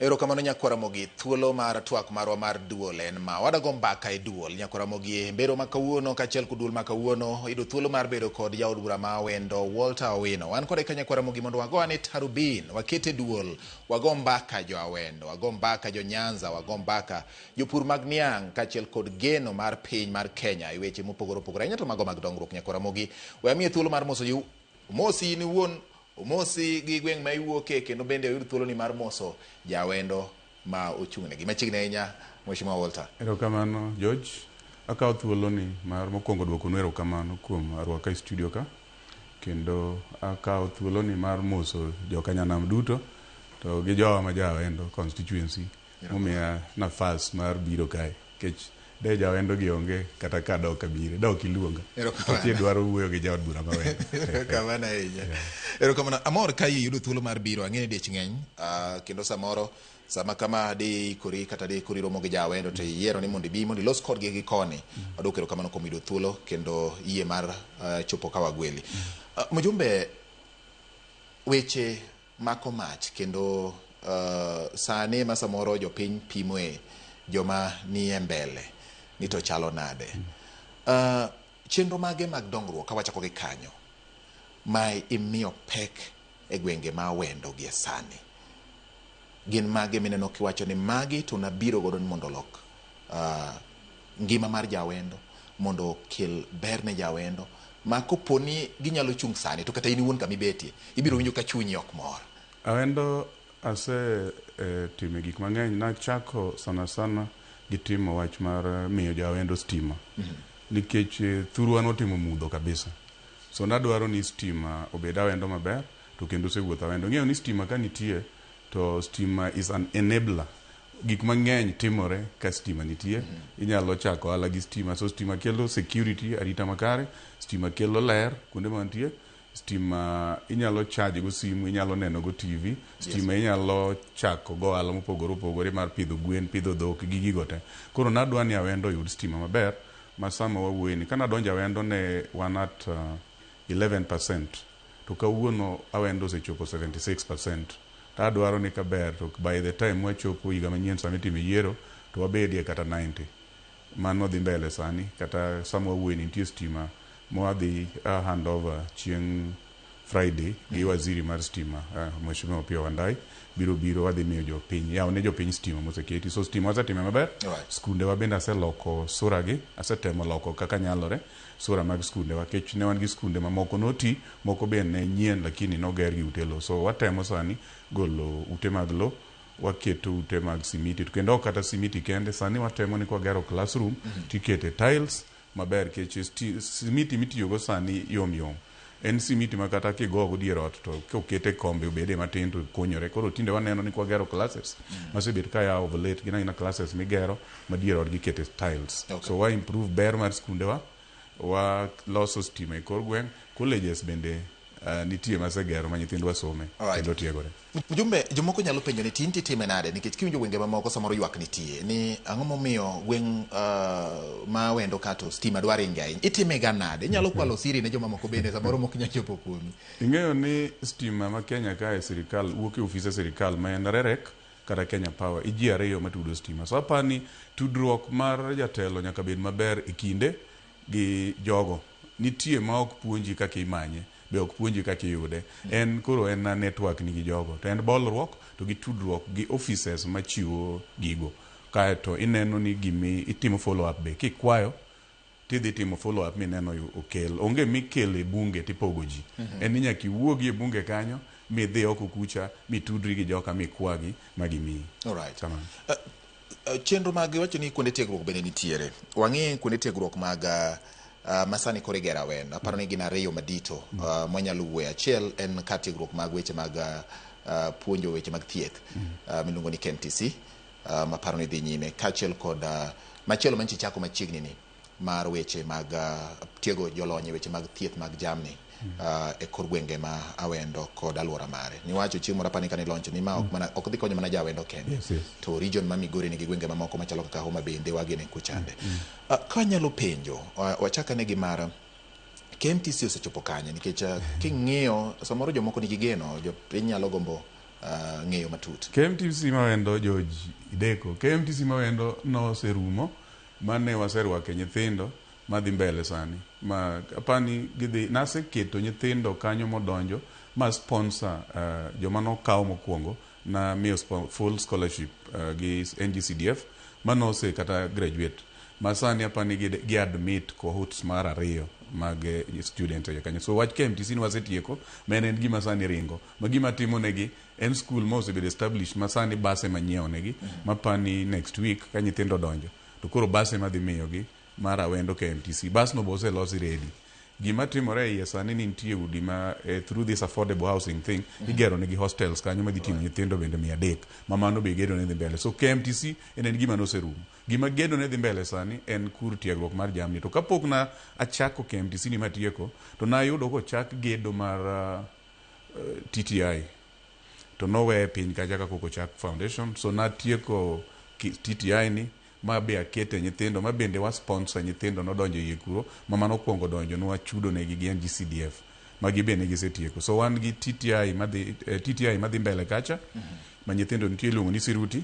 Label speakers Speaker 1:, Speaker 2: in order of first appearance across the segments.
Speaker 1: Erokamano nyakwar Ramogi, thuolo mar twak marwa mar duol en ma. Wadago mbaka e duol. Nyakwar Ramogi e mbero ma kawuono kaachiel kod duol ma kawuono yudo thuolo mar bedo kod jaod bura ma Awendo Walter Owino. Wan kode ka nyakwar Ramogi mondo wago ane tarubin, waket e duol, wago mbaka jo Awendo, wago mbaka jo Nyanza, wago mbaka jopur mag niang' kaachiel kod geno mar piny mar Kenya e weche mopogore opogore. Ahinya to mago mag dongruok nyakwar Ramogi. We amiye thuolo mar moso ji Omosi in iwuon, omosi gi gweng' ma iwuoke kendo bende oyud thuoloni mar moso jawendo ma ochung'negi. Machiegni ahinya Mheshimiwa Walter.
Speaker 2: Erokamano George. Akawo thuoloni mar mokwongo dwokonu erokamano kuom rwaka e studio ka. Kendo akawo thuoloni mar moso jokanyanam duto to gi jowa ma Jawendo constituency momiya nafas mar biro kae. Nikech de jawendo gi onge kata ka dok abire, dok iluonga.
Speaker 1: Erokamano.
Speaker 2: Nitie dwaro wuoyo gi jaod bura ma Awendo.
Speaker 1: Erokamano ahinya. Erokamano. Amor ka iyudo thuolo mar biro. Ang'e ni dich ng'eny. Kendo samoro sama kama di ikori kata di ikori romo gi jawendo to iyiero ni mondo ibi mondo ilos kodgi gi koni. Waduoko erokamano kuom yudo thuolo kendo yie mar chopo ka wagweli. Mjumbe, weche mako mach kendo sani ema samoro jopiny pimoe joma nie mbele ni to chalo nade. Chenro mage mag dongruok ka wachako gi kanyo ma imiyo pek e gwenge ma Awendo gie sani? Gin mage mineno kiwacho ni magi to nabiro godo ni mondo olok ngima mar jawendo mondo okel ber ne jawendo ma koponi ginyalo chung' sani to kata in iwuon kama ibetie ibiro winjo ka chunyi ok mor.
Speaker 2: Awendo ase time gik mang'eny. Nachako sana sana gi timo wach mar miyo jo Awendo stima. Nikech thurwa notimo mudho kabisa. So nadwaro ni stima obed Awendo maber to kendo osewuotho Awendo. Ing'eyo ni stima ka nitie to stima is an enabler. Gik mang'eny timore ka stima nitie. Inyalo chako ohala gi stima. So stima kelo security, arita makare. Stima kelo ler kuonde mantie. Stima inyalo charge go simu, inyalo neno go TV. Stima inyalo chako go ohala mopogore opogore mar pidho gwen, pidho dhok, gi gigo te. Koro nadwa ni Awendo oyud stima maber ma sama wawuoye ni. Kana donjo Awendo ne wan at 11%. To kawuono Awendo osechopo 76%. To adwaro ni kaber to by the time wachopo higa manyien sama itimo yiero to wabedie kata 90. Mano dhi mbele sani kata sama wawuoye ni nitie stima mwadhi hand over chieng' Friday gi waziri mar stima Mheshimiwa Opiyo Wandayi biro biro wadhi miyo jopiny yawo ne jopiny stima moseketi. So stima wasetime maber. Skunde wa bende aseloko sura gi, asetemo loko kaka nyalore sura mag skunde wa kech ne wan gi skunde mamoko noti moko be ne nyien lakini noger gi ute lo. So watemo sani golo ute mag lo waketo ute mag simiti to kendo ok kata simiti kende sani watemo ni kwagero classroom tikete tiles maber kech simiti mitiyogo sani yom yom en simiti ma kata kigogo dier ot to kokete kombe obede matin to kunyore koro tinde waneno ni kwagero classes masebet ka yawo of late gin agina classes migero ma dier ot gikete tiles. So wa improve ber mar skundewa wa loso stima e kor gweng' colleges bende nitie masegero ma nyithindwa some kendo tiegore.
Speaker 1: Mjumbe, jomoko nyalo penjo ni tin titime nade nikech kiwinjo gwenge mamoko samoro ywak nitie ni ang'o momiyo gweng' ma Awendo ka to stima dwa ringe ahinya. Itime ga nade? Inyalo kwalo siri ne jomamoko bende samoro mok nyal chopo kuomi.
Speaker 2: Ing'eyo ni stima ma Kenya kae sirikal wuok e ofise sirikal ma en REREC kata Kenya Power e ji ariyo matudo stima. So apani tudruok mar jatelo nyaka bed maber e kinde gi jogo. Nitie ma ok puonji kaka imanye, be ok puonji kaka iyude. En koro en na network ni gi jogo. To en bolruok to gi tudruok gi offices machiwo gigo. Kaeto ineno ni gimi itimo follow up be. Kikwayo tidhi timo follow up mineno okel. Onge mikelo e bunge tipogo ji. En ni nyaka iwuogi e bunge kanyo midhi oko kucha mitudri gi joka mikwagi ma gimiyi. Kamano.
Speaker 1: Chenro mag iwacho ni kuonde tiegruok bende nitiere. Wang'i kuonde tiegruok mag masani koro igero Awendo. Aparo ni gin ariyo madito mwanyalo wuoye. Achiel en kar tiegruok mag weche mag puonjo weche mag thieth miluongo ni KMTC maparo ni dhi nyime kaachiel kod machielo manyicha ichako machiegni ni mar weche mag tiego jolony e weche mag thieth mag jamni e kor gwenge ma Awendo kod aluora mare. Niwacho chieng' moro apani kane launch ni ma ok mana ok dhi konyo mana jo Awendo kende. To region ma Migori nigi gwenge mamoko machalo kaka Homa Bay, Ndhiwa gini kuchande. Kanyalo penjo, wachak ane gi mar KMTC osechopo kanye nikech king'iyo samoro jomoko nigi geno, jopiny nyalo gombo Ng'eyo matut.
Speaker 2: KMTC Mawendo, George Ideko, KMTC Mawendo noserumo mane waserwake nyithindo madhi mbele sani ma apani gidhi naseketo nyithindo kanyo modonjo ma sponsor joma nokaw mokwongo na miyo full scholarship gi NGCDF manose kata graduate ma sani apani gi admit cohorts mar ariyo mag students e kanyo. So wach KMTC ni wasetieko ma en gima sani ringo ma gima timo negi en school ma osebedo established ma sani base manyiewo negi mapani next week ka nyithindo donjo to koro base madhi miyogi mar Awendo KMTC bas no be oselosi ready. Gima timore e iye sani ni nitie udi ma through this affordable housing thing igero negi hostels kanyo madhi ting'o nyithindo bende 300 ma mano be gedo ne dhi mbele. So KMTC en gima noserumo. Gima gedo ne dhi mbele sani en kur tiegruok mar jamni. To kapok na achako KMTC ni matieko to nayudo kochak gedo mar TTI to noweye piny kacha kapok ochak foundation. So natieko TTI ni ma be akete nyithindo ma bende wa sponsor nyithindo nodonjo iye kuro ma mano okuongo donjo nwachudo negi gi NGCDF magi be ne gisetieko. So wan gi TTI madhi TTI madhi mbele kacha ma nyithindo nitie iluongo ni Siruti.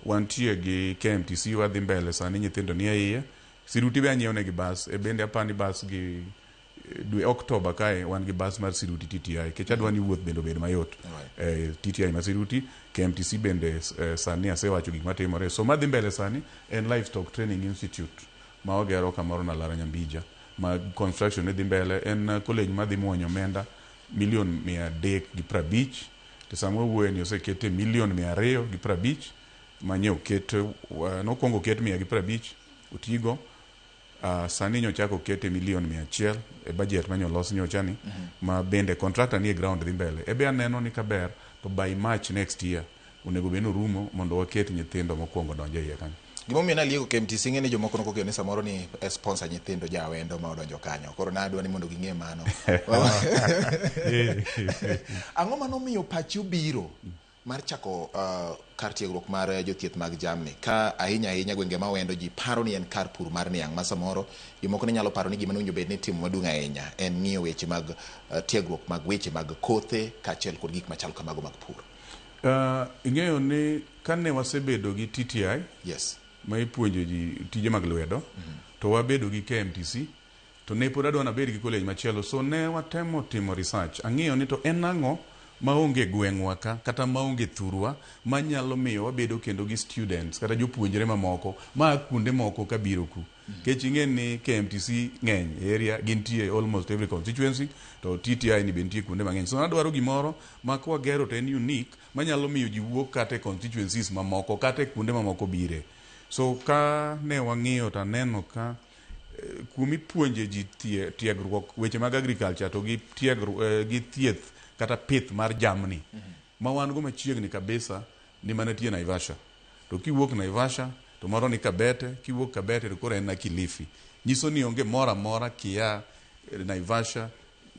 Speaker 2: Wantie gi KMTC wadhi mbele sani nyithindo nie iye. Siruti be anyiewo negi bas e bende apani bas gi dwe Oktoba kae wan gi bas mar Siruti TTI nikech adwa ni wuoth bende obed mayot. TTI ma Siruti, KMTC bende sani asewacho gik matimore. So madhi mbele sani en Livestock Training Institute ma wagero kamoro Nalara Nyambija ma construction ne dhi mbele en college madhi muonyo omenda milion 350 to sama wawuoye ni osekete milion 250 manye oket nokwongo oket 150 otigo. Sani nyochako okete milion 100 e budget manyolos nyocha ni ma bende contractor nie ground dhi mbele. Ebe aneno ni kaber to by March next year onego bed ni orumo mondo waket nyithindo mokwongo donjo e iye kanyo.
Speaker 1: Gimomiyo naliego KMTC ing'e ni jomoko nokokeyo ni samoro ni sponsor nyithindo jawendo ma odonjo kanyo. Koro nadwa ni mondo ging'e mano. Ang'o manomiyo pachi obiro mar chako kar tiegruok mar jothieth mag jamni ka ahinya ahinya gwenge ma Awendo ji paro ni en kar pur mar niang' ma samoro jomoko ne nyalo paro ni gima nowinjo bed ni itimo maduong' ahinya en ng'iyo weche mag tiegruok mag weche mag kothe kaachiel kod gik machal kamago mag pur.
Speaker 2: Ing'eyo ni kane wasebedo gi TTI
Speaker 1: Yes.
Speaker 2: ma ipuonjo ji tije mag lwedo to wabedo gi KMTC to ne pod adwa nabed gi college machielo so ne watemo timo research ang'iyo ni to en ang'o maonge gweng'wa ka kata maonge thurwa manyalo miyo wabedo kendo gi students kata jopuonjre mamoko maa kuonde moko kabiro ku. Nikech ing'e ni KMTC ng'eny e area gintie almost every constituency to TTI ni be nitie kuonde mang'eny. So nadwaro gimoro ma kwagero to en unique manyalo miyo ji wuok kata e constituencies mamoko kata e kuonde mamoko bire. So ka ne wang'iyo to aneno ka kuom ipuonje ji tiegruok weche mag agriculture to gi gi thieth kata pith mar jamni ma wan go machiegni kabisa ni mana tie Naivasha. To kiwuok Naivasha to moro ni Kabete, kiwuok Kabete to koro en na Kilifi. Nyiso ni onge moro amora kia Naivasha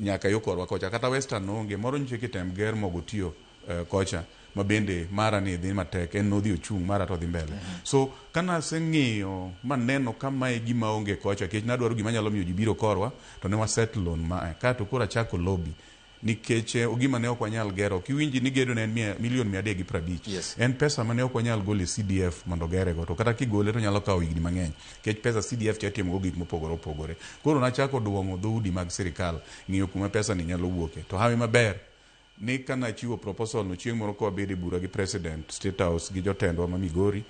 Speaker 2: nyaka yo korwa kocha kata Western onge moro nyiche kitem ger mogo tiyo kocha ma bende mara ni dhi matek en nodhi ochung' mara to dhi mbele. So kanaseng'iyo maneno ka mae gima onge kocha nikech nadwaro gima nyalo miyo ji biro korwa to ne wasettle on mae kaeto koro achako lobby nikech gima ne ok wanyal gero kiwinji ni gedo ne en milion 350.
Speaker 1: Yes.
Speaker 2: En pesa mane ok wanyal golo e CDF mondo gerego to kata kigole to nyalo kawo higni mang'eny nikech pesa CDF cha itimo go gik mopogore opogore. Koro nachako duong'o dhoudi mag sirikal ng'iyo kuma pesa ni nyalo wuoke to hawi maber ni kanachiwo proposal no chieng' moro kwabedo e bura gi president State House gi jotendwa ma Migori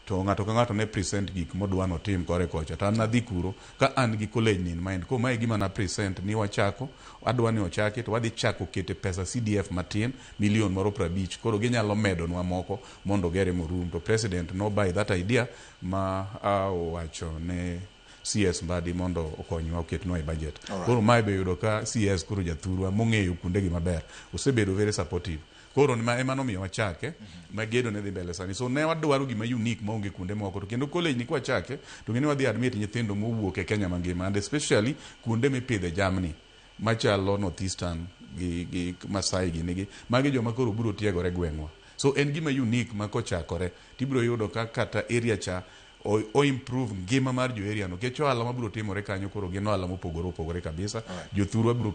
Speaker 2: to ng'ato ka ng'ato ne present gik modwa notim kore kocha to an nadhi kuro ka an gi college ni in mind ko mae gima na present ni wachako adwa ni ochaki to wadhi chako kete pesa CDF matin milion moro 50 koro ginyalo medonwa moko mondo gere morum to president no buy that idea ma owacho ne CS Mbadi mondo okonywa oketnwa e budget. Koro mae be yudo ka CS koro jathurwa mong'eyo kuondegi maber osebedo very supportive. Koro ema nomiyo wachake ma gedo ne dhi mbele sani. So ne wadwaro gima unique maonge kuonde moko to kendo college ni kwachake to ng'eni wadhi admit nyithindo mowuok e Kenya mangima and especially kuonde mipidhe jamni machalo North Eastern gi Masai gini gi magi joma koro biro tiegore gweng'wa. So en gima unique ma kochakore tibiro yudo ka kata area cha o improve ngima mar jo area no nikech ohala mabiro timore kanyo koro gin ohala mopogore opogore kabisa. Jothurwa biro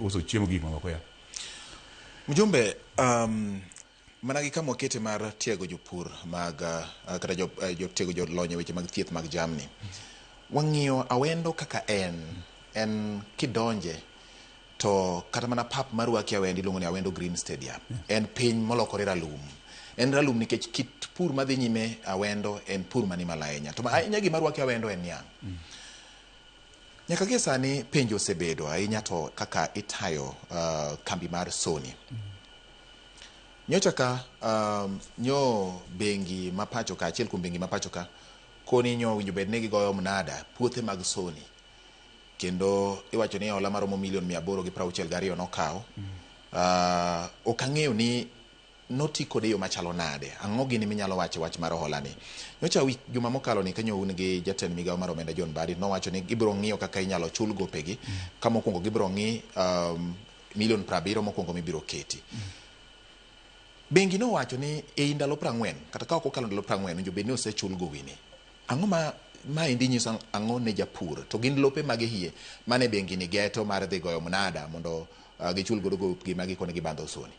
Speaker 2: uso chiemo gik mamoko ya.
Speaker 1: Mjumbe, Mana gi kama wakete mar tiego jopur mag kata jotiego jolony e weche mag thieth mag jamni. Wang'iyo Awendo kaka en kidonje to kata mana pap marwaki Awendo iluongo ni Awendo Green Stadium. En piny molokore ralum. En ralum nikech kit pur madhi nyime Awendo en pur mani malo ahinya. To ahinya gima rwaki Awendo en niang'. Nyaka gie sani penjo osebedo ahinya to kaka itayo kambi mar Sony. Nyocha ka nyo bengi ma pacho ka, achiel kuom bengi ma pacho ka, koni nyo owinjo bed ni gigoyo mnada puothe mag Sony. Kendo iwacho ni hola maromo milion 862 nokaw. Ok ang'eyo ni noti kode e yo machalo nade. Ang'o gini minyalo wacho wach mar hola ni? Nyocha wik juma mokalo ni kanyo un gi jatend migawo mar omenda John Mbadi nowacho ni gibiro ng'iyo kaka inyalo chul gopegi. Ka mokwongo gibiro ng'i milion 70 mokwongo mibiro keti. Bengi nowacho ni ei ndalo 40 kata ka ok okalo ndalo 40 owinjo bed ni osechul gowini. Ang'o ma maendi nyiso ang'o ne japur? To gin lope mage hie mane bengi ni geto mar dhi goyo mnada mondo gichul godo gopgi ma gikone gibandho Sony?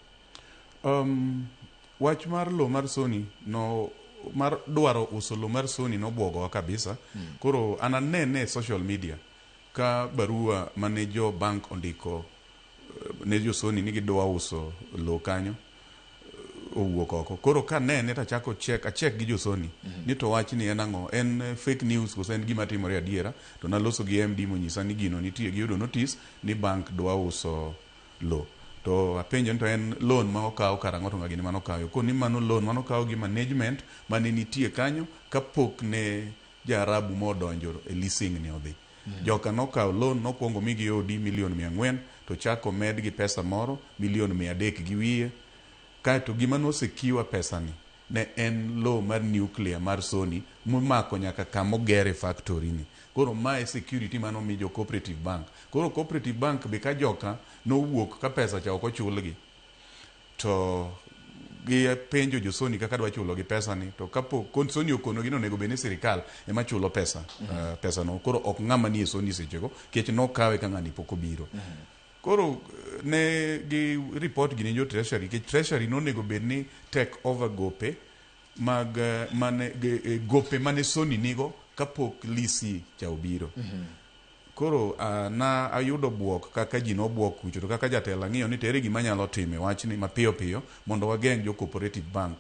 Speaker 2: Wach mar lo mar Sony no mar dwaro uso lo mar Sony nobwogowa kabisa. Koro an anene e social media ka barua mane jo bank ondiko ne jo Sony ni gidwa uso lo kanyo owuok oko. Koro kanene tachako check, acheck gi jo Sony ni to wach ni en ang'o, en fake news koso en gima timore adiera. To naloso gi MD monyisa ni gino nitie, giyudo notice ni bank dwa uso lo. To apenjo ni to en loan ma okaw karang'o to ng'a gini mane okawe. Okoni ni mano loan mane okaw gi management mane nitie kanyo kapok ne Jaarabu modonjo e leasing ni odhi. Joka nokawo loan nokwongo migi odi milion 400 to chak omed gi pesa moro milion 300 gi wiye. Kaeto gima nosekiwa pesa ni ne en lo mar nuclear mar Sony momako nyaka kama ogere factory ni. Koro mae security mane omi jo Cooperative Bank. Koro Cooperative Bank be ka joka nowuok ka pesa cha ok ochulgi to gipenjo jo Sony kaka dwa chulo gi pesa ni to kapo Sony okonogi ni onego bed ni sirikal ema chulo pesa pesa no koro ok ng'ama nie Sony sechego nikech nokawe ka ng'ani pok obiro. Koro ne gi report gini jo Treasury nikech Treasury nonego bed ni take over gope mag mane gope mane Sony nigo kapok lisi cha obiro. Koro na ayudo buok kaka ji nobuok kucho to kaka jatelo ang'iyo ni tere gima anyalo timo e wachni mapiyo piyo mondo wageng' jo Cooperative Bank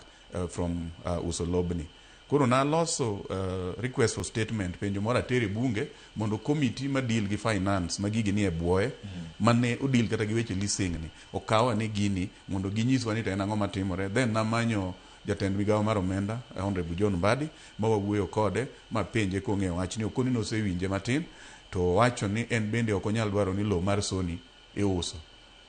Speaker 2: from uso lobni. Koro naloso request for statement penjo moro atere bunge mondo committee ma deal gi finance ma gigi nie buoye mane odeal kata gi weche leasing ni okaw ane gini mondo ginyiswa ni to en ang'o matimore. Then namanyo jatend migawo mar omenda Honorable John Mbadi ma wawuoyo kode mapenje kong'eyo wachni okoni nosewinje matin to owacho ni en bende ok onyal dwaro ni lo mar Sony iuso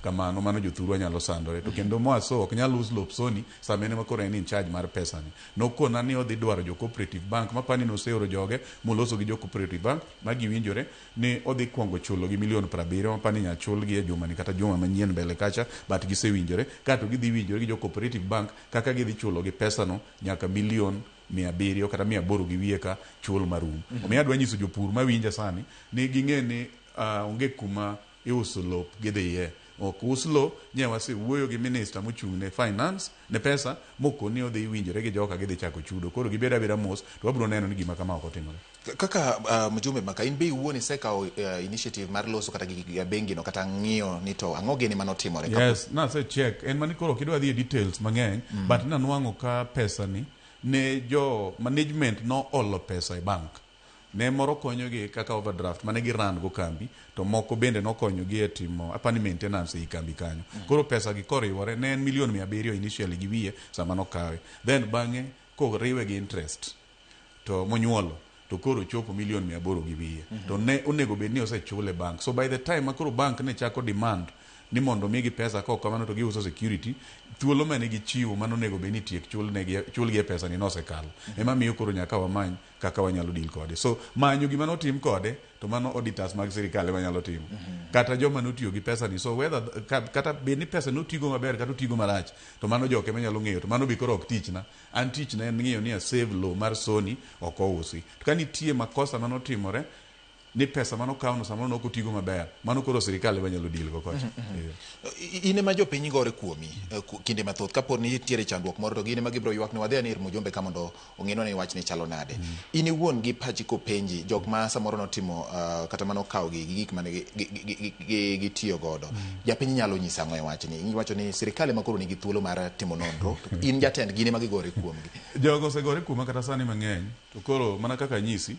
Speaker 2: kamano mano jothurwa nyalo sandore to kendo Mwaso ok nyal us lop Sony sama en ema koro en in charge mar pesa ni. Nokona ni odhi dwaro jo Cooperative Bank mapani noseoro joge moloso gi jo Cooperative Bank ma giwinjore ni odhi kuongo chulo gi milion 70 mapani inyal chulgi e juma ni kata juma manyien mbele kacha but gisewinjore kato gidhi winjore gi jo Cooperative Bank kaka gidhi chulo gi pesa no nyaka milion 700 kata 800 gi wiye ka chul marum. Omiyo adwa nyiso jopur mawinja sani ni ging'e ni onge kuma iuso lop gidhiye. Ok us lo, nye wasewuoyo gi minister mochung' ne finance, ne pesa, mokoni odhi winjore gi joka gidhi chako chudo. Koro gibed abeda mos, to wabiro neno ni gima kama ok otimore.
Speaker 1: Kaka mjumbe maka, in be iwuon isekawo initiative mar loso kata gi bengi no kata ng'iyo ni to ang'o gini manotimore?
Speaker 2: Yes, nase check. En mani koro ok idwa dhi e details mang'eny, but nanwang'o ka pesa ni ne jo management no olo pesa e bank. Ne moro konyogi kaka overdraft mane giran go kambi to moko bende nokonyogi e timo apani maintenance ei kambi kanyo. Koro pesa gi koriwore ne en milion 700 initially gi wiye sama nokawe. Then bang'e koriwe gi interest to monyuolo to koro chopo milion 800 gi wiye. To ne onego bed ni osechule bank. So by the time ma koro bank ne chako demand ni mondo migi pesa kok kamano to giuso security, thuolo mane gichiwo mane onego bed ni tiek chulgi e pesa ni nosekalo. Ema miyo koro nyaka wamany kaka wanyalo deal kode. So manyo gima notim kode to mano auditors mag sirikal ema nyalo timo. Kata joma notiyo gi pesa ni so whether kata bed ni pesa notigo maber kata otigo marach to mano joke ema nyalo ng'eyo to mano be koro ok tichna. An tichna en ng'iyo ni a save low mar Sony ok ousi. To ka nitie makosa manotimore Ni pesa mano kawno samoro ne ok otigo maber. Mano koro sirikal ema nyalo deal go kocha.
Speaker 1: In ema jopiny gore kuomi kinde mathoth kapo ni nitiere chandruok moro to gin ema gibiro ywak ni wadhi ane ir Mujumbe ka mondo ong'inwa ni wachni chalo nade. In iwuon gi pachi kopenji jok ma samoro notimo kata mano okawo gi gik mane gitiyo godo. Japiny nyalo nyiso ang'o e wachni? Iwacho ni sirikal ema koro nigi thuolo mar timo nonro. To in jatend gin ema gigore kuomgi.
Speaker 2: Jogo osegore kuoma kata sani mang'eny. To koro mana kaka anyisi,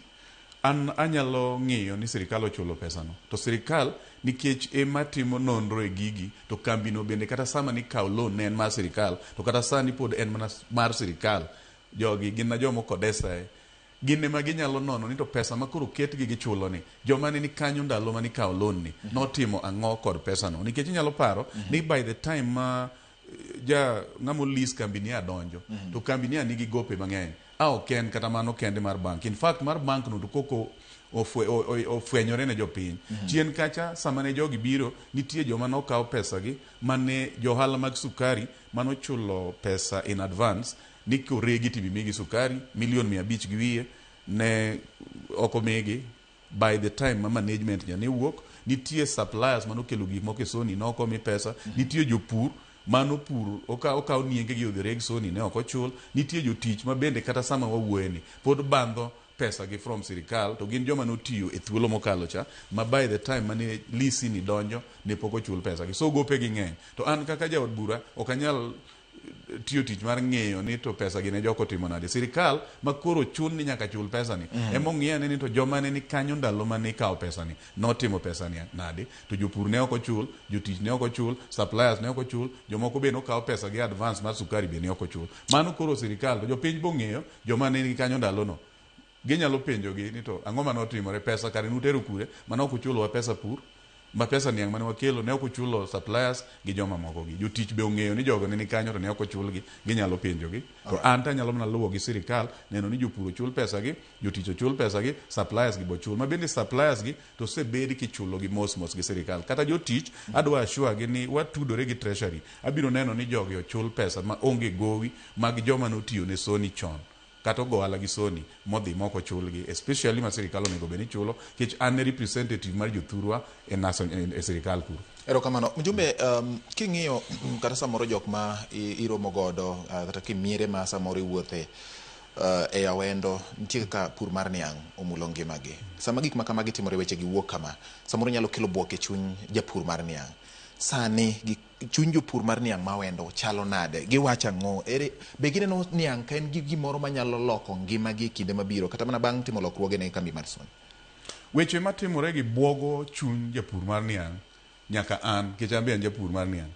Speaker 2: an anyalo ng'iyo ni sirikal ochulo pesano. To sirikal nikech ema timo nonro e gigi, to kambino bende kata sama nikawo loan ne en mar sirikal, to kata sani pod en mana mar sirikal. Jogi gin na joma okodesa gin ema ginyalo nono ni to pesa ma koro oketgi gichulo ni joma ne ni kanyo ndalo mane ikawo loan ni notimo ang'o kod pesano. Nikech inyalo paro ni by the time ma ja ng'ama lease kambi ni adonjo to kambi ni nigi gope mang'eny a ok en kata mano kende mar bank. In fact mar bank no to koko ofwenyore ne jopiny. Chien kacha sama ne jogi biro nitie joma nokawo pesa gi mane johala mag sukari manochulo pesa in advance ni koregi tibimigi sukari milion 500 gi wiye ne ok omigi by the time ma management nya ne wuok. Nitie suppliers manokelo gik moko e Sony ne ok omi pesa. Nitie jopur mano pur okaw nienge gi odhi reg Sony ne ok ochul. Nitie jotich ma bende kata sama wawuoye ni pod bandho pesa gi from sirikal to gin joma notiyo e thuolo mokalo cha ma by the time mane lease ni donjo ne pok ochul pesa gi. So gope gi ng'eny. To an kaka jaod bura ok anyal tiyo tich mar ng'eyo ni to pesa gi ne jok otimo nade. Sirikal ma koro chun ni nyaka chul pesa ni ema ong'i ane ni to joma ne ni kanyo ndalo mane ikawo pesa ni notimo pesa ni nade. To jopur ne ok ochul, jotich ne ok ochul, suppliers ne ok ochul, jomoko be nokawo pesa gi advance mar sukari be ne ok ochul. Mano koro sirikal to jopiny bong'eyo joma ne ni kanyo ndalo no. Ginyalo penjogi ni to ang'o mane otimore, pesa kare nutero kure mane ok uchulowa pesa pur, ma pesa niang' mane wakelo ne ok uchulo suppliers gi joma moko gi. Jotich be ong'eyo ni jogo ne ni kanyo to ne ok ochulgi, ginyalo penjogi. To an to anyalo mana luwo gi sirikal neno ni jopur ochul pesa gi, jotich ochul pesa gi, suppliers gi bochul. Ma bende suppliers gi to osebed kichulo gi mos mos gi sirikal. Kata jotich adwa assure gi ni watudore gi treasury. Abiro neno ni jogi ochul pesa ma onge gowi mag joma notiyo ne Sony chon. Kata ogo ohala gi Sony modhi mok ochulgi, especially ma sirikal onego bed ni chulo, nikech an e representative mar jothurwa e naso, e sirikal kuro.
Speaker 1: Erokamano. Mjumbe, king'iyo kata samoro jok ma iromo godo kata kimiere ma samoro iwuothe e Awendo, nitie kaka pur mar niang' omulo ngimagi. Sama gik ma kamagi timore, weche gi wuok kama, samoro nyalo kelo buok e chuny japur mar niang'. Sani gi chuny jopur mar niang' ma Awendo chalo nade? Giwacho ang'o? Ere, be gineno niang' ka en gi gimoro manyalo loko ngimagi e kinde mabiro kata mana bang' timo lokruoge ne kambi mar Sony?
Speaker 2: Weche matimore gi buogo chuny japur mar niang' nyaka an, nikech an be an japur mar niang'.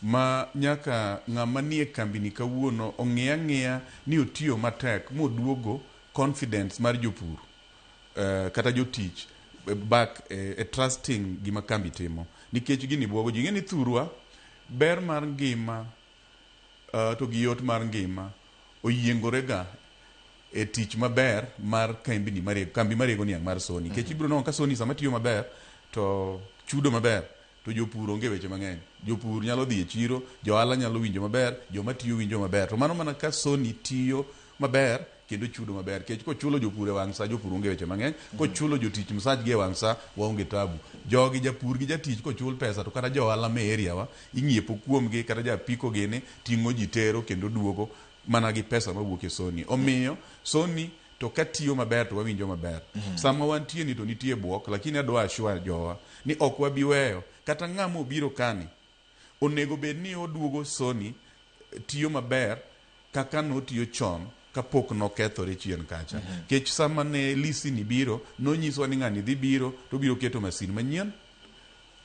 Speaker 2: Ma nyaka ng'ama nie kambi ni kawuono ong'i ang'iya ni otiyo matek moduogo confidence mar jopur kata jotich back e trusting gima kambi timo. Nikech gini buogo ji. Ing'e ni thurwa ber mar ngima to gi yot mar ngima oyiengore ga e tich maber mar kambini marego, kambi marego niang' mar Sony. Nikech ibiro nwang'o ka Sony sama tiyo maber to chudo maber to jopur onge weche mang'eny. Jopur nyalo dhi e chiro, johala nyalo winjo maber, joma tiyo winjo maber. To mano mana ka Sony tiyo maber kendo chudo maber. Nikech kochulo jopur e wang' sa, jopur onge weche mang'eny. Kochulo jotich msachgi e wang' sa, waonge tabu. Jogi japur gi jatich kochul pesa to kata johala me area wa ing'iepo kuomgi kata ja apiko gini ting'o ji tero kendo duogo mana gi pesa mawuok e Sony. Omiyo Sony to katiyo maber to wawinjo maber. Sama wantie ni to nitie buok, lakini adwa assure jowa ni ok wabi weyo kata ng'ama obiro kani onego bed ni oduogo Sony tiyo maber kaka notiyo chon kapok nokethore chien kacha. Kech sama ne lease ni biro, nonyiswa ni ng'ani dhi biro to obiro keto masin manyien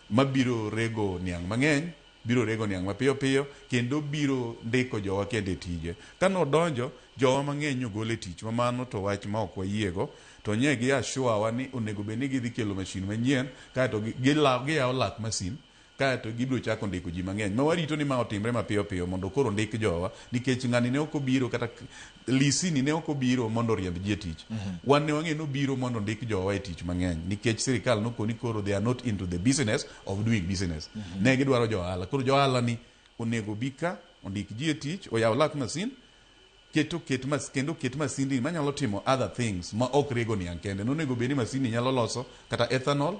Speaker 2: mabiro rego niang' mang'eny, biro rego niang' mapiyo piyo, kendo biro ndiko jowa kendo e tije. Kanodonjo, jowa mang'eny nyogol e tich, ma mano to wach ma ok wayiego, to nye gi assure wa ni onego bed ni gidhi kelo masin manyien, kaeto giyawo lak masin, kaeto gibiro chako ndiko ji mang'eny. Ma warito ni ma otimre mapiyo piyo mondo koro ndik jowa, nikech ng'ani ne ok obiro kata lease ni ne ok obiro mondo oriemb ji e tich. Wan ne wang'e ni obiro mondo ondik jowa e tich mang'eny, nikech sirikal nokoni koro they are not into the business of doing business. Ne gidwaro jo ohala. Koro jo ohala ni onego bi ka, ondik ji e tich, oyaw lak masin, Keto ket mas, kendo ket masindni manyalo timo other things ma ok rego niang' kende. Nonego bed ni masindni nyalo loso kata ethanol,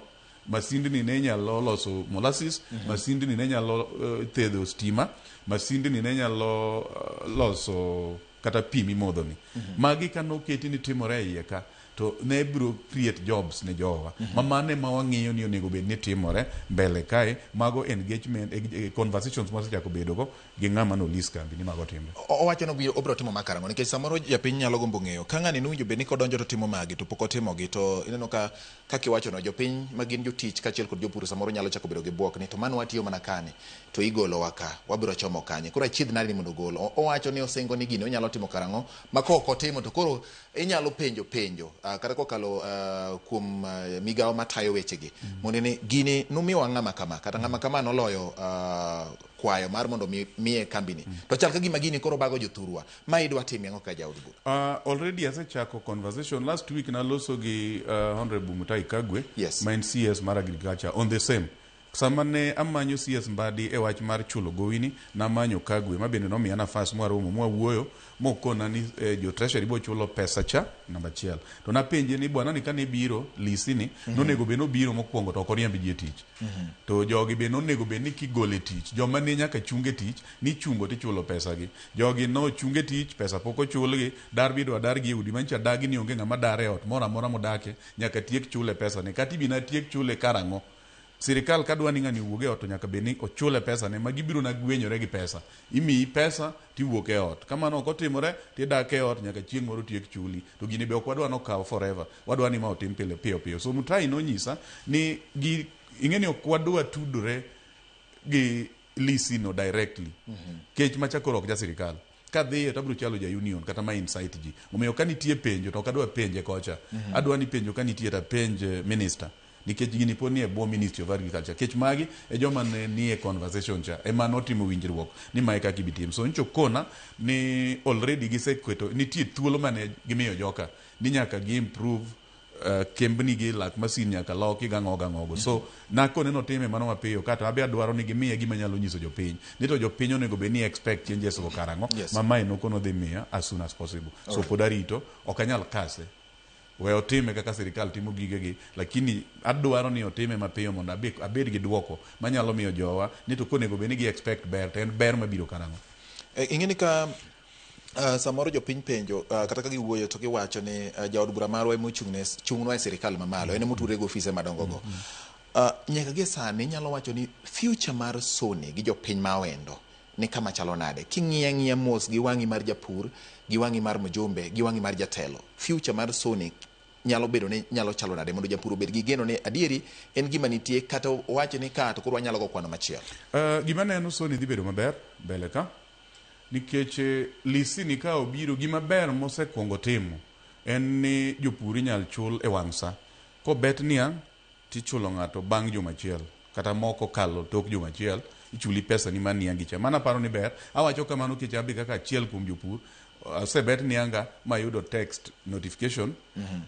Speaker 2: masindni ne nyalo loso molasses, masindni ne nyalo thedho stima, masindni ne nyalo loso kata pi mimodho ni. Magi kanoketi ni timore e iye ka, to ne biro create jobs ne jowa. Ma mano ema wang'iyo ni onego bed ni timore mbele kae. Mago engagement, conversations mwasechako bedo go gi ng'ama no lease kambi ni mago timre.
Speaker 1: Owacho ni obiro timo ma karang'o? Nikech samoro japiny nyalo gombo ng'eyo ka ng'ani nowinjo bed ni kodonjo to timo magi to pok otimogi, to ineno ka kaka iwacho no, jopiny ma gin jotich kaachiel kod jopur samoro nyalo chako bedo gi bwok ni to mano watiyo mana kani to igolowa ka, wabiro chomo kanye? Koro achiedh nade ni mondo ogol? Owacho ni osingo ni gini onyalo timo karang'o, ma ka ok otimo to koro inyalo penjo penjo kata kokalo kuom migawo matayo wechegi mondo ni gini numiwa ng'ama kama kata ng'ama kama noloyo kwayo mar mondo miye kambini to chal ka gima gini koro bago jothurwa ma idwa timo ang'o ka jaod bura?
Speaker 2: Already asechako conversation last week naloso gi Honorable Mutahi Kagwe, ma en CS mar agriculture, on the same. Sama ne amanyo CS Mbadi e wach mar chulo gowini, namanyo Kagwe ma bende nomiya nafas mwaromo mwawuoyo, mokona ni jo treasury bo chulo pesa cha namba achiel. To napenje ni bwana ni kane biro lisi ni, nonego bed nobiro mokwongo to ok oriemb ji e tich. To jogi be nonego bed ni kigolo e tich, joma ne nyaka chung e tich, nichungo tichulo pesa gi. Jogi nochung e tich, pesa pok ochulgi, dar bidwa dar gi e udi manyicha dagi ni onge ng'ama dar e ot moro amora modake, nyaka tiek chule pesa ne. Kata ibina tiek chule karang'o? Sirikal kadwa ni ng'ani owuog e ot to nyaka bed ni ochule pesa ne, ma gibiro na gwenyore gi pesa. Imiyi pesa tiwuok e ot. Kamano ok otimore, tidak e ot nyaka chieng' moro tiek chuli. To gini be ok wadwa nokaw forever. Wadwa ni ma otim pile piyo piyo. So Mutahi nonyisa ni gi ing'e ni ok wadwa tudore gi lisi no directly. Kech macha koro ok ja sirikal. Kadhiye to abiro chalo ja union kata ma incite ji. Omiyo ka nitie penjo to ok adwa penje kocha. Adwa ni penjo ka nitie to apenj minister. Nikech gini pod nie bwo Ministry of Agriculture. Kech magi e joma ne nie conversation cha. Ema notimo winjruok ni mae kaka ibi tim. So nyocha okona ni already giseketo nitie thuolo mane gimiyo joka ni nyaka gi improve kembni gi lak masin nyaka loki gang'o gang'ogo. So nakone notime mano mapiyo kata abe adwaro ni gimiye gima nyalo nyiso jopiny. Ni to jopiny onego bed ni expect changes go karang'o. Ma mae nokono dhi miya as soon as possible. So pod arito, ok anyal kase. We otime kaka sirikal timo gigegi, lakini adwaro ni otime mapiyo mondo abed gi duoko manyalo miyo jowa ni to konego bed ni gi expect ber to en ber mabiro karang'o.
Speaker 1: Ing'e ni ka samoro jopiny penjo kata ka giwuoyo to giwacho ni jaod bura marwa ema ochung' chung'nwa e sirikal mamalo, en ema otudre gi ofise madongo go. Nyaka gie sani inyalo wacho ni future mar Sony gi jopiny ma Awendo ni kama chalo nade? King'iyo ang'iya mos gi wang'i mar japur, gi wang'i mar mjumbe, gi wang'i mar jatelo, future mar Sony nyalo bedo ni nyalo chalo nade mondo japur obed gi geno ni adieri en gima nitie kata owacho ni ka to koro wanyalo go kwano machielo?
Speaker 2: Gima neno Sony dhi bedo maber mbele ka nikech lisi ni ka obiro gima ber mosekwongo timo en ni jopur inyal chul e wang' sa. Kobet niang' tichulo ng'ato bang' juma achiel kata moko kalo tok juma achiel ichuli pesa ni mar niangi cha. Mano aparo ni ber. Awacho kamano nikech abe kaka achiel kuom jopur asebet nianga mayudo text notification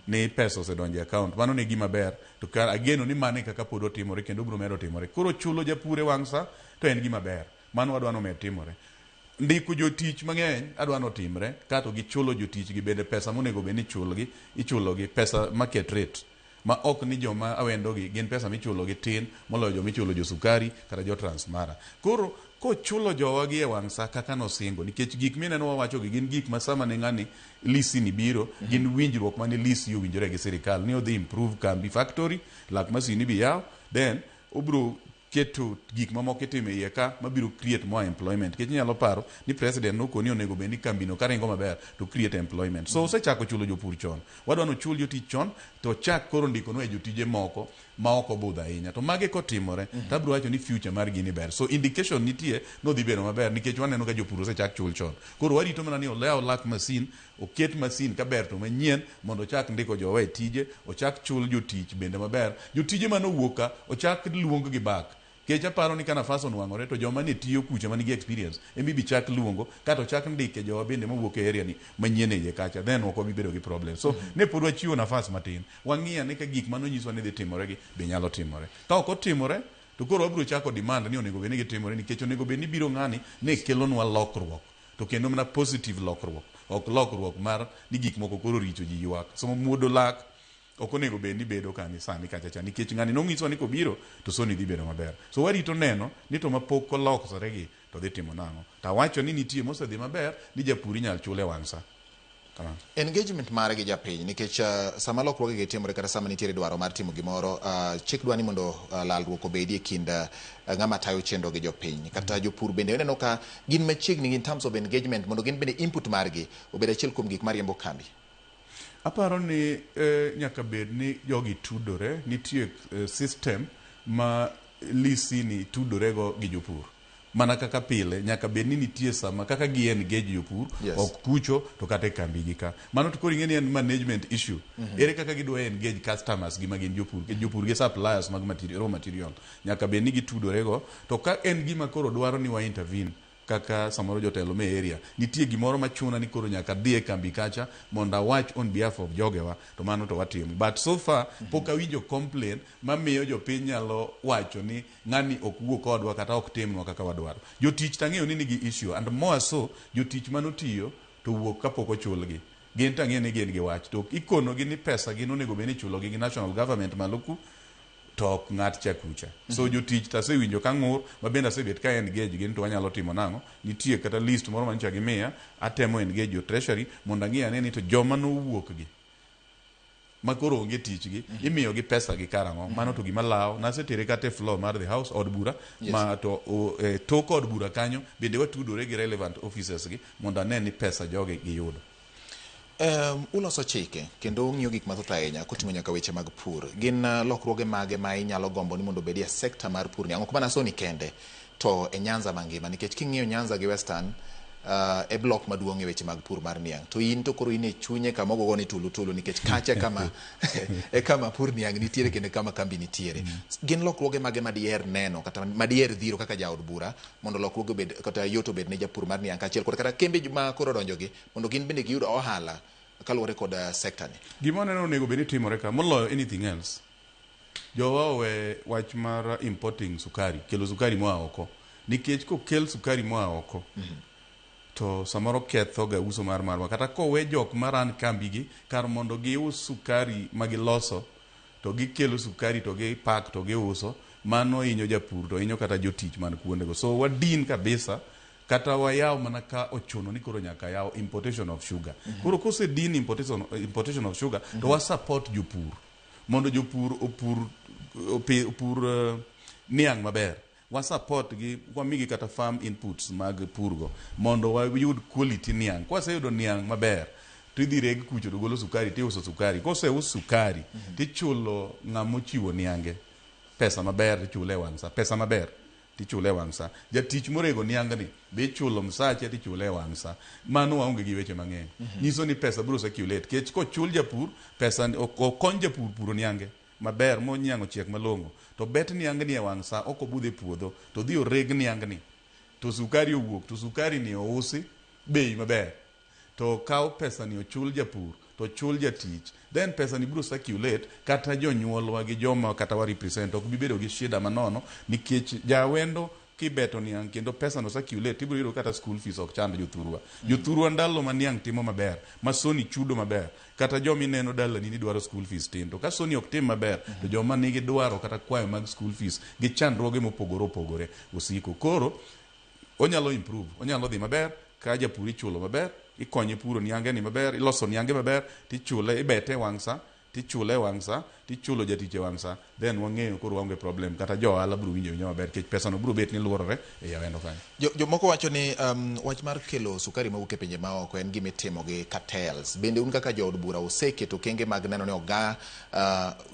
Speaker 2: ni pesa osedonjo e account. Mano ne gima ber to ka ageno ni mano e kaka pod otimore kendo biro medo timore. Koro chulo japur e wang' sa to en gima ber. Mano wadwa ni omed timore. Ndiko jotich mang'eny adwa ni otimre kato gichulo jotich gi bende pesa monego bed ni ichulgi ichulogi pesa market rate ma ok ni joma awendo gi gin pesa michulo gi tin moloyo joma ichulo jo sukari kata jo Transmara. Koro kochulo jowa gi e wang' sa kaka nosingo nikech gik mineno wawacho gi gin gik ma sama ne ng'ani lisi ni biro gin winjruok mane lisi owinjore gi sirikal ni odhi improve kambi factory lak masin ibi yaw then obro keto gik mamoko itimo e iye ka mabiro create more employment nikech inyalo paro ni president nokoni onego bed ni kambino karingo maber to create employment. So osechako chulo jopur chon. Wadwa ni ochul jotich chon to ochak koro ndikonwa e jotije moko ma ok obudho ahinya. To magi kotimore to abiro wacho ni future mar gini ber. So indication nitie nodhi bedo maber nikech waneno ka jopur osechak chul chon. Koro warito mana ni olaw lak masin, oket masin kaber to manyien mondo ochak ndiko jowa e tije, ochak chul jotich bende maber. Jotije manowuok ka ochak luong gi back. Kech aparo ni ka nafas onwang'ore to joma ne tiyo kucha manigi experience ema ibi chak luongo kata ochak ndike jowa bende mawuok e area ni manyien e iye kacha then ok wabi bedo gi problem. So ne pod wachiwo nafas matin. Wang'i ane ka gik manonyiswa ni dhi timore gi be nyalo timore. Ka ok otimore to koro wabiro chako demand ni onego bed ni gitimore nikech onego bed ni biro ng'ani ne kelonwa lokruok to kendo mana positive lokruok. Ok lokruok mar ni gik moko koro richo ji ywak. So muodo lak ok onego bed ni bedo kani sani kacha cha nikech ng'ani nong'iswa ni kobiro to soni dhi bedo maber. So warito neno ni to mapok olokore gi to dhi timo nang'o. To awacho ni nitie mosedhi maber ni japur inyal chul e wang' sa. Kamano.
Speaker 1: Engagement mare gi japiny nikech sama lokruoge gi timore kata sama nitiere dwaro mar timo gimoro, chik dwa ni mondo lalruok obedie e kind ng'ama tayo chenro gi jopiny kata jopur bende ineno ka gin machiegni in terms of engagement mondo gin bende input margi obed achiel kuom gik mariembo kambi.
Speaker 2: Aparo ni nyaka bed ni jogi tudore, nitie system ma LC ni tudore go gi jopur. Mana kaka pile, nyaka bed ni nitie sama kaka gi engage jopur, ok kucho to kata e kambi gi ka. Mano to koro ing'e ni en management issue. Ere kaka gidwa engage customers gi ma gin jopur, jopur gi suppliers mag material, raw material. Nyaka bed ni gitudore go. To ka en gima koro dwaro ni wa intervene, kaka samoro jotelo me area, nitie gimoro machuna ni koro nyaka adhi e kambi kacha mondo awach on behalf of jogewa, to mano to watimo. But so far, pok awinjo complain mamiyo jopiny nyalo wacho ni ng'ani ok wuo kodwa kata ok timnwa kaka wadwaro. Jotich tang'eyo ni nigi issue, and more so, jotich manotiyo to wuok kapok ochulgi. Gin tang'eyo ni gin gi wach. To ikonogi ni pesa gin onego bed ni ichulogi gi national government malo ku, to ok ng'at cha kucha. So jotich tasewinjo ka ng'ur, ma bende asebet ka engage gin to wanyalo timo nang'o. Nitie kata list moro manyicha gimiya, atemo engage jo treasury mondo ang'i ane ni to joma nowuok gi ma koro onge tich gi, imiyo gi pesa gi karang'o. Mano to gima lawo. Nasetere kata e floor mar the house, od bura, ma to tok od bura kanyo bende watudore gi relevant officers gi mondo ane ni pesa jogi giyudo.
Speaker 1: Uloso chike kendo ung'iyo gik mathoth ahinya koting'o nyaka weche mag pur. Gin lokruoge mage ma inyalo gombo ni mondo obedie e sekta mar pur ni? Ang' ok mana Soni kende, to e Nyanza mangima. Nikech king'iyo Nyanza gi Western, e block maduong' e weche mag pur mar niang'. To in to koro in e chunye kama ogogo ni tulu tulu nikech kacha kama e kama pur niang' nitiere kendo kama kambi nitiere. Gin lokruoge mage ma diher neno kata ma diher dhiro kaka jaod bura mondo lokruoge obed kata yot obed ne japur mar niang' kaachiel kod kata kembe ma koro odonjogi mondo gin bende giyud ohala kaluwore kod sekta ni.
Speaker 2: Gima aneno onego bed ni timore ka moloyo anything else. Jowa owe wach mar importing sukari, kelo sukari moa oko. Nikech kokel sukari moa oko, to samoro ketho ga uso mar marwa. Kata kowe jok maran kambi gi, kar mondo gius sukari ma giloso, to gikelo sukari to gipak to giuso, mano hinyo japur to hinyo kata jotich man kuondego. So wadin kabisa, kata wayaw mana ka ochuno ni koro nyaka yaw importation of sugar. Koro kosedin importation of sugar, to wa support jopur. Mondo jopur opur niang' maber. Wa support gi, wamigi kata farm inputs mag purgo mondo wayud quality niang'. Kwaseyudo niang' maber, to idhi reg kucho to golo sukari tiuso sukari. Koseus sukari, tichulo ng'ama ochiwo niange pesa maber tichule e wang' sa. Pesa maber tichule e wang' sa. Jatich morego niangni be ichulo msache tichule e wang' sa. Mano waonge gi weche mang'eny. Nyiso ni pesa biro circulate. Kech kochul japur, pesa okony japur puro niange maber moniang' ochiek malong'o. To bet niangni e wang' sa ok obudh e puodho, to dhi oreg niangni. To sukari owuok, to sukari ni ousi bei maber. To kaw pesa ni ochul japur, to chul jatich. Then pesa ni biro circulate kata jonyuolwa gi joma kata wa represent ok bi bedo gi shida manono nikech jawendo kibeto niang' kendo pesa no circulate ibiro yudo kata school fees ok chand jothurwa. Jothurwa ndalo ma niang' timo maber, ma Sony chudo maber, kata joma ineno dalani ni dwaro school fees tin. To ka Sony ok tim maber, to joma nigi dwaro kata kwayo mag school fees gi chandruoge mopogore opogore osiko. Koro onyalo improve, onyalo dhi maber ka japur ichulo maber, ikonye puro niange ni maber, iloso niange maber, tichule, ibete e wang' sa, tichule e wang' sa, tichulo jatich e wang' sa, then wang'eyo koro waonge problem kata jo ohala biro winjo winjo maber nikech pesa no biro bet ni luorore e awendo kanyo.
Speaker 1: Jomoko wacho ni wach mar kelo sukari mawuok e pinje maoko en gima itimo gi cartels. Bende un kaka jood bura useketo okenge mag neno ni oga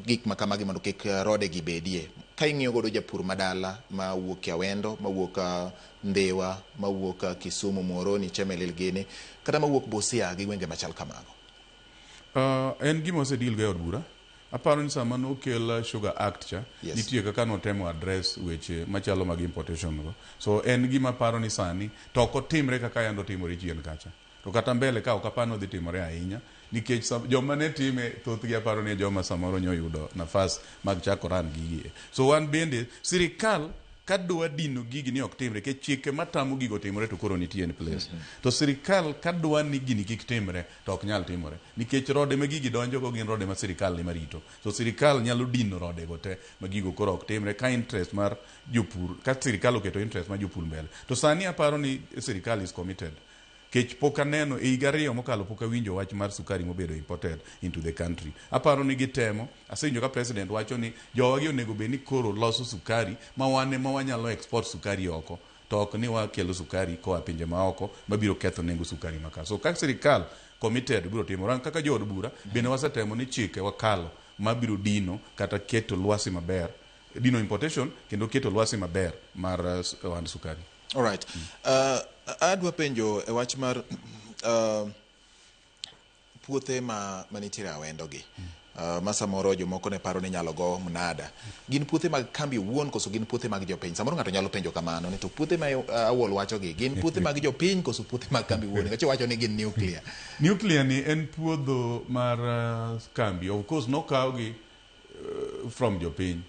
Speaker 1: gik ma kamagi mondo kik rode gi bedie. Ka ing'iyo godo japur madala mawuok e Awendo, mawuok Ndhiwa, mawuok Kisumu, Muhoroni, Chemelil gini, kata mawuok Busia gi gwenge machal kamago.
Speaker 2: En gima osedeal go e od bura. Aparo ni sama nokel Sugar Act cha, nitie kaka notemo address weche machalo mag importation go. So en gima aparo ni sani to ok otimre kaka yande otimore chien kacha. To kata mbele ka ok apar ni odhi timore ahinya nikech joma ne time thothgi aparo ni joma samoro nyoyudo nafas mag chako run gigi. So wan bende sirikal Kadwa dino gigi ni ok timre, nikech chike matamo gigo timore to koro nitie in place. To sirikal kadwa ni gini kik timre to ok nyal timore. Nikech rode ma gigi donjogo gin rode ma sirikal ema rito. So sirikal nyalo dino rode go te ma gigo koro ok timre ka interest mar jopur, ka sirikal oketo interest mar jopur mbele. To sani aparo ni sirikal is committed. Kech pok aneno e higa 2 mokalo pok awinjo wach mar sukari mobedo imported into the country. Aparo ni gitemo, asewinjo ka president wacho ni jowagi onego bed ni koro loso sukari ma wan ema wanyalo export sukari oko. To ok ni wakelo sukari koa pinje maoko mabiro ketho nengo sukari maka. So ka sirikal committed biro timo. Ran kaka jood bura bende wasetemo ni chike wakalo mabiro dino kata keto lwasi maber, dino importation kendo keto lwasi maber mar ohand sukari.
Speaker 1: All right. Adwa penjo e wach mar puothe ma manitiere Awendo gi. Ma samoro jomoko ne paro ni nyalo go mnada. Gin puothe mag kambi owuon koso gin puothe mag jopiny? Samoro ng'ato nyalo penjo kamano ni to puothe ma Awuol wacho gi gin puothe mag jopiny koso puothe mag kambi owuon? Nikech wacho ni gin nuclear.
Speaker 2: Nuclear ni en puodho mar kambi. Of course nokawgi from jopiny.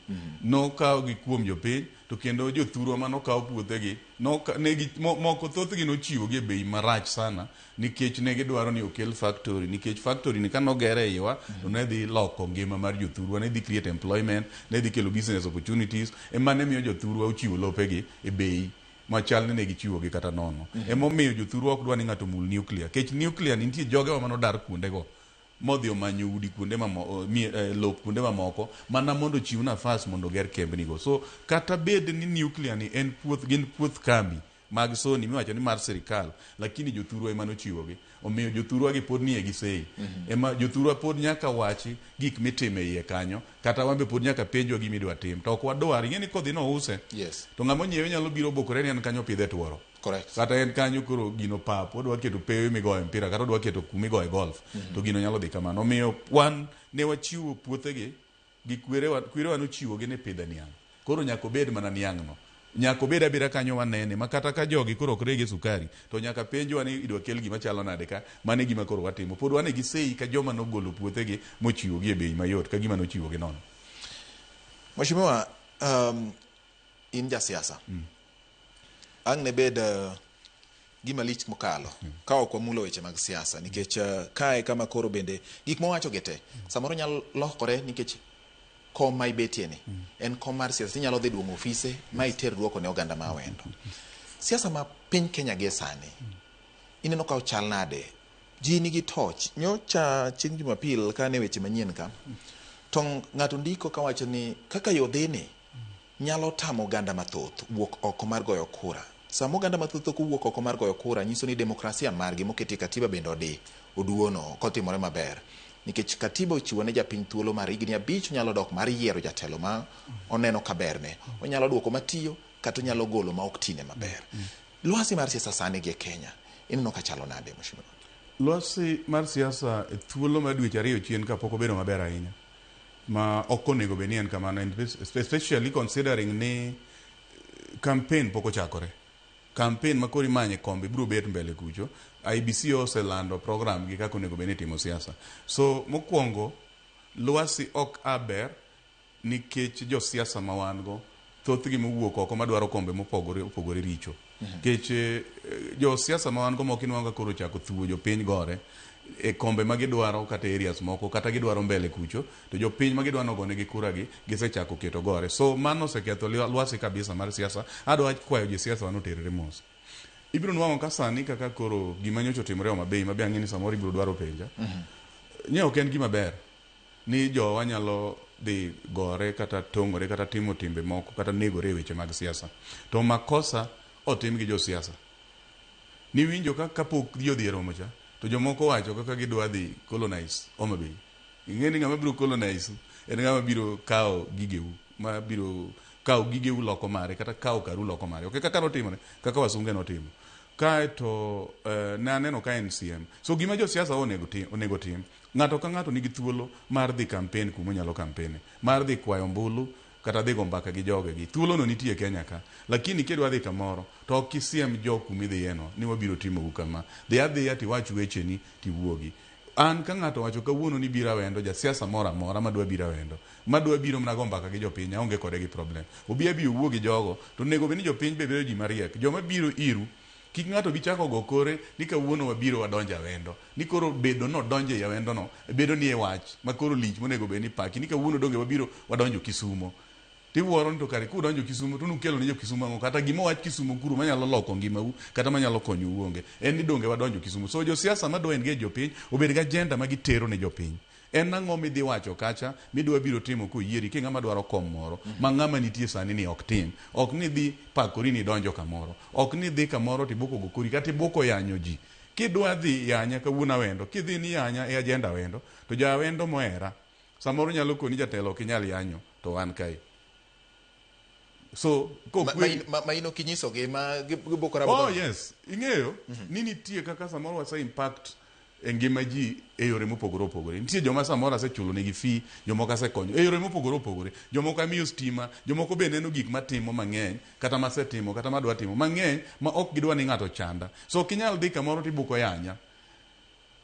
Speaker 2: Nokawgi kuom jopiny to kendo jothurwa manokaw puothegi moko thothgi nochiwogi e bei marach sana nikech ne gidwaro ni okel factory, nikech factory ni kanogere e iwa to ne dhi loko ngima mar jothurwa, ne dhi create employment, ne dhi kelo business opportunities. Ema ne miyo jothurwa ochiwo lopegi e bei machal ni ne gichiwogi kata nono. Emomiyo jothurwa ok dwa ni ng'ato omul nuclear, kech nuclear nitie jogewa manodar kuondego modhi omanyo udi kuonde mamo, lop kuonde mamoko mana mondo ochiw nafas mondo oger kembnigo. So kata bed ni nuclear ni en puoth, gin puoth kambi mag Sony miwacho ni mar sirikal, lakini jothurwa ema nochiwogi. Omiyo jothurwa gi pod nie gi sei. Ema jothurwa pod nyaka wachi gik mitimo e iye kanyo, kata wan be pod nyaka penjwa gima idwa tim. To ok wadwar, ing'e ni kodhi nouse. To ng'ama onyiewe nyalo biro bokore ni en kanyo pidhe tuoro. Kata en kanyo koro gino pap, odwa keto pewe migoye mpira, kata odwa keto kumigoye golf, to gino nyalo dhi kamano. Omiyo wan ne wachiwo puothegi gi kwerewa, kwerewa nochiwogi ni pidhe niang'. Koro nyaka obed mana niang' no. Nyaka obed abeda kanyo wanene, ma kata ka jogi koro ok rege sukari, to nyaka penjwa ni idwa kel gima chalo nade ka, mano e gima koro watimo. Pod wan e gi sei ka joma nogolo puothegi mochiwogi e bei mayot, ka gima nochiwogi nono.
Speaker 1: Mheshimiwa, in jasiasa. Ang' ne bed gima lich mokalo ka ok wamulo weche mag siasa, nikech kae kama koro bende gik mwawacho gi te samoro nyalo lokore, nikech kom ma ibetie ni en kom mar siasa, inyalo dhi duong'o ofise ma iter duoko ne oganda ma Awendo. Siasa ma piny Kenya gie sani ineno ka ochal nade? Ji nigi toch. Nyocha chieng' Jumapil ka ne weche manyien ka, to ng'ato ndiko kawacho ni kaka yo dhini nyalo tamo oganda mathoth wuok oko mar goyo kura. Sama oganda mathoth ok owuok oko mar goyo kura, nyiso ni demokrasia margi moketie katiba bende odi oduono kotimore maber. Nikech katiba ochiwo ne japiny thuolo mar higni 5 onyalo dok mar yiero jatelo ma oneno ka berne. Onyalo duoko matiyo kata onyalo golo ma ok tine maber. Lwasi mar siasa sani gi e Kenya, ineno ka chalo nade, Mheshimiwa?
Speaker 2: Lwasi mar siasa e thuolo mar dweche 2 chien kapok obedo maber ahinya. Ma ok onego bed ni en kamano, especially considering ni campaign pok ochakore. Campaign ma koro imanye kombe biro bet mbele kucho. IBC oselando program gi kaka onego bed ni itimo siasa. So mokwongo lwasi ok aber nikech josiasa ma wan go thothgi mowuok oko madwaro kombe mopogore opogore richo. Nikech josiasa ma wan go moko inwang'o ka koro ochako thuo jopiny gore e kombe ma gidwaro kata areas moko kata gidwaro mbele kucho, to jopiny ma gidwa nogonegi kura gi gisechako keto gore. So mano oseketho lwasi kabisa mar siasa. Adwa kwayo josiasa wan oterre mos. Ibiro nwang'o ka sani kaka koro gima nyocha otimore Homa Bay, ma be ang'e ni samoro ibiro dwaro penja. Nye ok en gima ber ni jowa nyalo dhi gore kata tong'ore kata timo timbe moko kata negore e weche mag siasa. To makosa otim gi josiasa. Niwinjo ka kapok ji odhi e romo cha, to jomoko wacho kaka gidwa dhi colonize Homa Bay. Ing'e ni ng'ama biro colonize en ng'ama biro kawo gigeu, ma biro kawo gigeu loko mare kata kawo karu loko mare. Ok kaka notimore, kaka wasunge notimo. Kae to ne aneno ka en CM. So gima josiasa onego tim, ng'ato ka ng'ato nigi thuolo mar dhi campaign kuma onyalo campaign, mar dhi kwayo ombulu kata dhi go mbaka gi jogegi. Thuolo no nitie Kenya ka. Lakini kidwa dhi kamoro, to ok isiem jok kumidhiyeno ni wabiro timou kama. Dhi adhiya tiwach wecheni tiwuogi. An ka ng'ato owacho kawuono ni biro Awendo, jasiasa moro amora madwa biro Awendo, madwa biro mana go mbaka gi jopiny, aonge kode gi problem. Obi abi owuo gi jogo, to onego bed ni jopiny be bedo ji mariek. Joma biro iru, kik ng'ato bi chako go kore ni kawuono wabiro wadonjo Awendo. Ni koro bedo nodonjo ei Awendo no, bedo ni e wach ma koro lich monego bed ni paki. Ni kawuono donge wabiro wadonjo Kisumo. Tiwuoro ni to kare kudonjo Kisumo to nukelo ne jo Kisumo ang'o? Kata gima owach Kisumo kuro manyalo loko ngimau kata manyalo konyou onge. En ni donge wadonjo Kisumo. So josiasa madwa engage jopiny obed gi agenda ma gitero ne jopiny. En ang'o midhi wacho kacha midwa biro timo koyieri ki ng'ama dwaro kom moro ma ng'ama nitie sani ni ok tim. Ok ni idhi pakori ni idonjo kamoro. Ok ni idhi kamoro tibuko go kori kata ibuko yanyo ji. Kidwa dhi yanya kawuono Awendo, kidhi ni yanya e agenda Awendo, to ja Awendo mohera samoro nyalo koni jatelo ok inyal yanyo to wan kae. So
Speaker 1: kokwe ma in ok inyisogi ma gibukore
Speaker 2: abuka. Oh yes, ing'eyo ni nitie kaka samoro wase impact e ngima ji e yore mopogore opogore. Nitie joma samoro asechulo negi fee, jomoko asekonyo e yore mopogore opogore. Jomoko amiyo stima, jomoko be neno gik matimo mang'eny kata masetimo kata madwa timo mang'eny ma ok gidwa ni ng'ato ochanda. So ok inyal dhi kamoro tibuko yanya.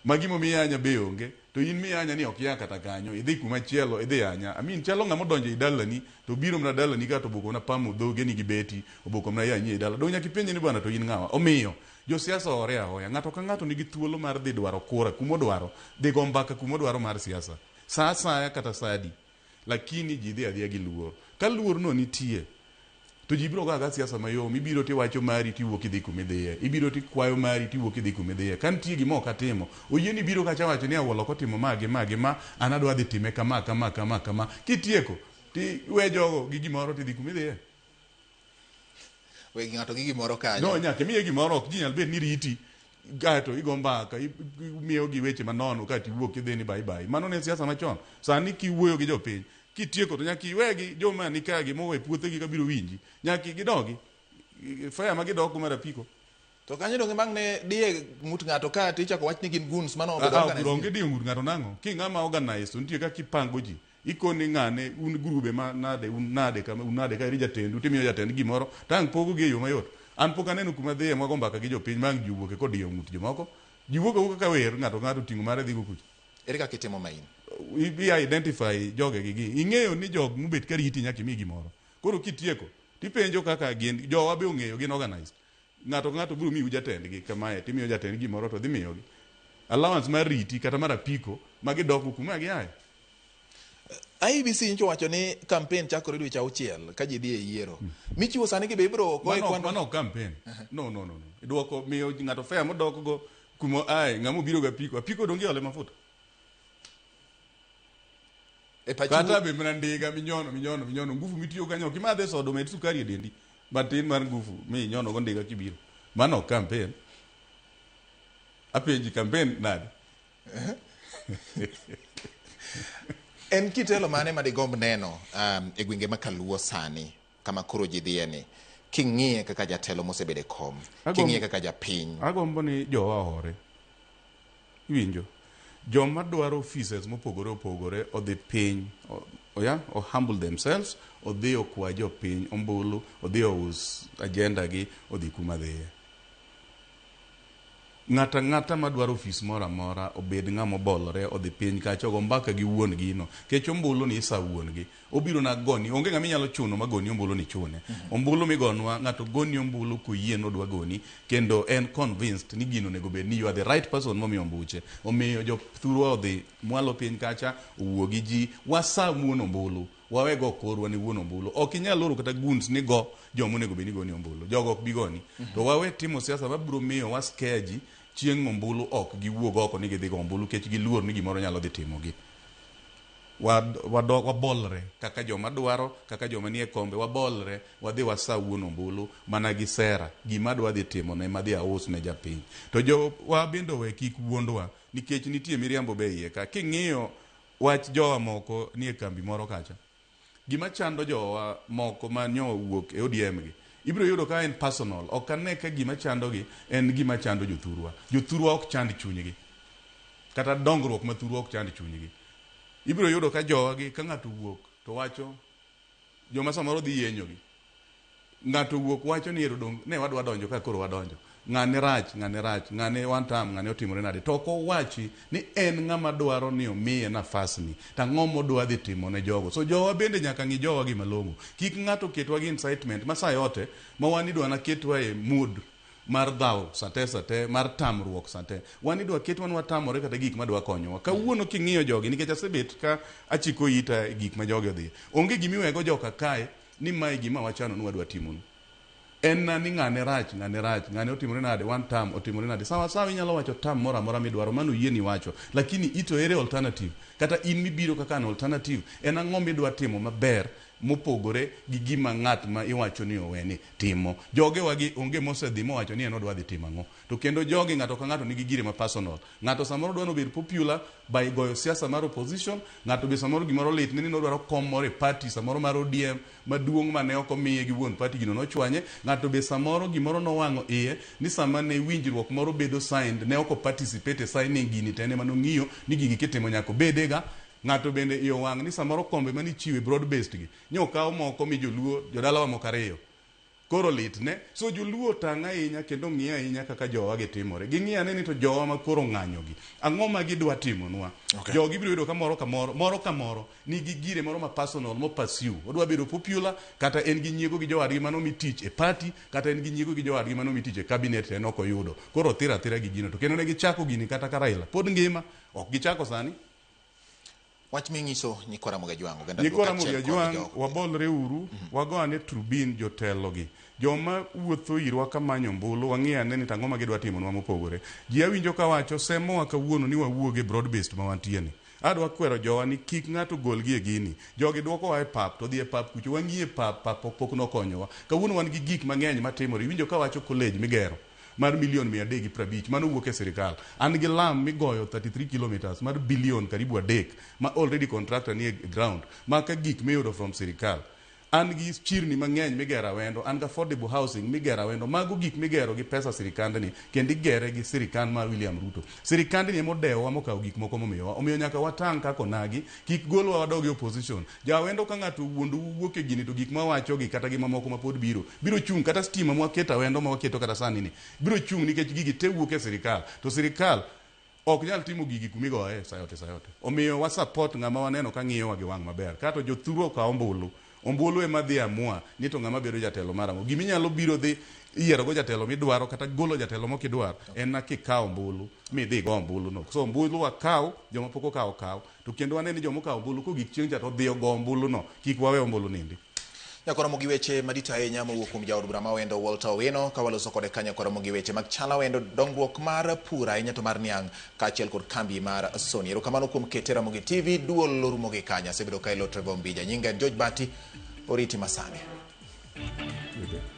Speaker 2: Ma gimomiyo iyanya be onge, to in miyanya ni ok ia kata kanyo, idhi kuma chielo, idhi yanya. I mean, chalo ng'ama odonjo ei dalani, to obiro mana dalani ka to obuko mana pamo dhoge ni gi beti, obuko mana yanyi ei dala. Donge nyaka ipenje ni bwana to in ng'awa? Omiyo, josiasa ohore ahoya. Ng'ato ka ng'ato nigi thuolo mar dhi dwaro kura kumodwaro, dhi go mbaka kumodwaro mar siasa. Sa asaya kata sa adi. Lakini ji dhi adhiya gi luor. Ka luor no nitie, to ji biro go aga siasa mayom. Ibiro tiwacho mari tiwuok idhi kumidhiye. Ibiro tikwayo mari tiwuok idhi kumidhiye. Ka nitie gima ok atimo, oyieni biro kacha wacho ni Awuolo ok otimo ma gi ma gi ma, an adwa dhi time kama kama kama kama. Kitieko, tiwe jogo gi gimoro tidhi kumidhiye.
Speaker 1: We ng'ato gi gimoro kanyo.
Speaker 2: No, nyaka imiye gimoro, ok ji nyal bet ni riti. Kaeto igo mbaka, imiyo gi weche manono kaeto iwuok idhi ni bye bye. Mano ne siasa machon. Sani kiwuoyo gi jopiny, kitieko to nyaka iwegi joma ni ka gi mowe puothegi ka biro winji. Nyaka gidogi. Fare ma gidok go mar apiko.
Speaker 1: To kanyo donge bang' ne diye ng'ut ng'ato ka to ichako wach ni gin goons mano obedo organized.
Speaker 2: Onge diyo ng'ut ng'ato nang'o? Ki ng'ama organized to nitie kaka ipango ji. Ikoni ng'ane un grube ma nade, un nade kama, un nade ka eri jatendu, timiyo jatend gimoro, to ang' pogo gi e yo mayot. An pok aneno kuma dhiye mwago mbaka gi jopiny ma ang' ji owuoke kodiyo ng'ut jomoko. Ji wuok awuoka ka wer, ng'ato ka ng'ato oting'o mare dhigo kucha.
Speaker 1: Ere kaka itimo ma in?
Speaker 2: I identify jogegi gi. Ing'eyo ni jog mobet ka riti nyaka imi gimoro. Koro kitieko, tipenjo kaka gin, jowa be ong'eyo gin organized. Ng'ato ka ng'ato biro miu jatendgi kamae, timiyo jatend gimoro to dhi miyogi. Allowance mar riti kata mar apiko ma gidok go kuma giaye.
Speaker 1: IEBC nyocha owacho ni campaign chakore dweche auchiel ka ji dhi e yiero. Michiwo sani gi be ibiro go e
Speaker 2: Mano
Speaker 1: kwan.
Speaker 2: mano ok campaign. No, no, no, no. Idwoko miyo ng'ato fare modok go kuma oaye, ng'ama obiro gi apiko. Apiko donge iole mafuta?
Speaker 1: E pachi
Speaker 2: Kata be mana ndiga minyono minyono minyono ngufu mitiyo kanyo ok imadhe soda omed sukari e dendi matin mar ngufu mi inyono go ndiga kibiro. Mano ok campaign. Apenji campaign nade?
Speaker 1: En kitelo mane ma digomb neno e gwenge ma Kaluo sani kama koro ji dhiye ni king'iye kaka jatelo mosebedo e kom, king'iye kaka japiny?
Speaker 2: Agombo ni jowa ohore. Iwinjo? Joma dwaro offices mopogore opogore odhi piny, oya, o humble themselves, odhi okwa jopiny ombulu, odhi ous agenda gi, odhi kuma dhiye. Ng'ato ang'ata madwaro ofis moro amora obed ng'ama obolore, odhi piny kacha ogo mbaka gi wuon gino. Kech ombulu ni isa wuon gi. Obiro na goni, onge ng'ama inyalo chuno ma goni ombulu ni chune. Ombulu migonwa, ng'ato goni ombulu koyie nodwa goni, kendo en convinced ni gino onego bed ni you are the right person momiyo ombuche. Omiyo jothurwa odhi mwalo piny kacha, owuo gi ji, wasa wuon ombulu. Wawe go korwa ne wuon ombulu. Ok inyal oro kata goons ni go joma onego bed ni goni ombulu. Jogo ok bi goni. To wawe timo siasa mabiro miyo wa scare ji chieng' ombulu ok giwuog oko ni gidhi go ombulu nikech giluor ni gimoro nyalo dhi timogi. Wabolre kaka joma dwaro, kaka joma nie kombe, wabolre wadhi wasa wuon ombulu mana gi sera gima adwa dhi timo ne madhi aus ne japiny. To jowa bende owe kik wuondwa nikech nitie miriambo be iye ka. King'iyo wach jowa moko nie kambi moro kacha. Gima chando jowa moko ma nyo wuok e ODM gi, ibiro yudo ka en personal. Ok ane ka gima chandogi en gima chando jothurwa. Jothurwa ok chand chunygi. Kata dongruok ma thurwa ok chand chunygi. Ibiro yudo ka jowa gi ka ng'ato wuok to wacho joma samoro dhi yenyo gi. Ng'ato wuok wacho ni ero dong ne wadwa donjo ka koro wadonjo. Ng'ane rach, ng'ane rach, ng'ane one time, ng'ane otimore nade. To ok owachi ni en ng'ama dwaro ni omiye nafas ni. To ang'o modwa dhi timo ne jogo. So jowa bende nyaka ng'i jowa gi malong'o. Kik ng'ato ketwa gi incitement ma sa yote ma wan idwa na ketwa e mood mar dhaw sate sate, mar tamruok sate. Wan idwa ketwa ni watamore kata gik madwa konyowa. Kawuono king'iyo jogi, nikech asebet ka achiko ita e gik ma jogi odhiye. Onge gimiwego joka kae ni mae gima wachano ni wadwa timonu. En na ni ng'ane rach, ng'ane rach, ng'ane otimore nade, one term otimore nade. Sawa sawa inyalo wacho term moro amora midwaro, mano oyieni wacho. Lakini ito ere alternative? Kata in mibiro kaka an alternative, en ang'o midwa timo maber mopogore gi gima ng'at ma iwacho ni oweni timo. Jogewagi onge mosedhi mowacho ni en odwa dhi timo ang'o. To kendo jogi ng'ato ka ng'ato nigi gire ma personal. Ng'ato samoro dwa nobed popular by goyo siasa mar opposition, ng'ato be samoro gimoro lit ne ni nodwaro kom moro e party samoro mar ODM maduong' mane ok omiye gi wuon party gino nochwanye. Ng'ato be samoro gimoro nowang'o iye ni sama ne winjruok moro bedo signed ne ok o participate e signing gini to en ema nong'iyo ni gigi kitimo nyaka obedega. Ng'ato bende iye owang' ni samoro kombe mane ichiwo e broad based gi nyo okaw moko mi joluo jodalawa moko ariyo koro lit ne. So joluo otang' ahinya kendo ong'i ahinya kaka jowa gi timore. Ging'i ane ni to jowa ma koro ng'anyo gi ang'o ma gidwa timonwa.
Speaker 1: Okay.
Speaker 2: Jogi biro yudo ka moro ka moro, moro ka moro nigi gire moro ma personal mo pursue. Odwa bedo popular kata en gi nyiego gi jowadgi mano mi tich e party kata en gi nyiego gi jowadgi mano mi tich e cabinet to en ok oyudo. Koro othira athira gi gino. To kendo ne gichako gini kata ka Raila pod ngima, ok gichako sani.
Speaker 1: Wach minyiso nyikwa Ramogi Ajwang', oganda
Speaker 2: Nyikwa
Speaker 1: Luo
Speaker 2: Ramogi
Speaker 1: kaachiel kod
Speaker 2: Ajwang',
Speaker 1: jogo.
Speaker 2: wabolre uru, wago ane trubin jotelo gi. Joma wuotho irwa kamanyo ombulu, wang'i ane ni tang'o ma gidwa timonwa mopogore. Ji awinjo kawacho, semowa kawuono ni wawuog e broad based ma wantie ni. Adwa kwero jowa ni kik ng'ato golgi e gini. Jogi dwokowa e pap, to dhi e pap kucho, wang'i e pap, pap pok nokonyowa. Kawuono wan gi gik mang'eny matimore. Iwinjo kawacho college migero mar milion 350, mano wuok e sirikal. An gi lam migoyo 33 kilometers mar bilion karibu 3 ma already contractor ni e ground. Maka gik miyudo from sirikal. An gi chirni mang'eny migero Awendo, an gi affordable housing migero Awendo. Mago gik migero gi pesa sirikandni, kendo igere gi sirikand mar William Ruto. Sirikandni ema odewowa mokawo gik moko momiyowa. Omiyo nyaka watang' kaka onagi, kik golwa wadog e opposition. Ja Awendo ka ng'ato owuondou wuok e gini to gik mawachogi kata gi mamoko mapod biro, biro chung' kata stima mwaketo Awendo ma waketo kata sani ni, biro chung' nikech gigi te wuok e sirikal. To sirikal ok nyal timo gigi kumigoye sayote sayote. Omiyo wa support ng'ama waneno ka ng'iyowa gi wang' maber. Kato jothuru okaw ombulu. Ombulu ema dhi amua ni to ng'ama bedo jatelo mar ang'o. Giminyalo biro dhi yierogo jatelo midwaro kata golo jatelo mokidwar en na kikawo ombulu midhi go ombulu no. So ombulu wakaw, joma pok okawo okaw. To kendo wane ni joma okawo ombulu kogik chieng' cha to odhi ogo ombulu no. Kik wawe ombulu nindi.
Speaker 1: Nyakoromo gi weche madito ahinya mowuok kuom jaod bura ma Awendo Walter Owino ka waloso kode ka nyakoromo gi weche mag chal Awendo, dongruok mar pur ahinya to mar niang' kaachiel kod kambi mar Sony. Erokamano kuom kete Ramogi TV, duol orumo gi kanya. Asebedo ka ilo Trevor Ombija. Nyinga en George Bati, oriti masani.
Speaker 2: Okay.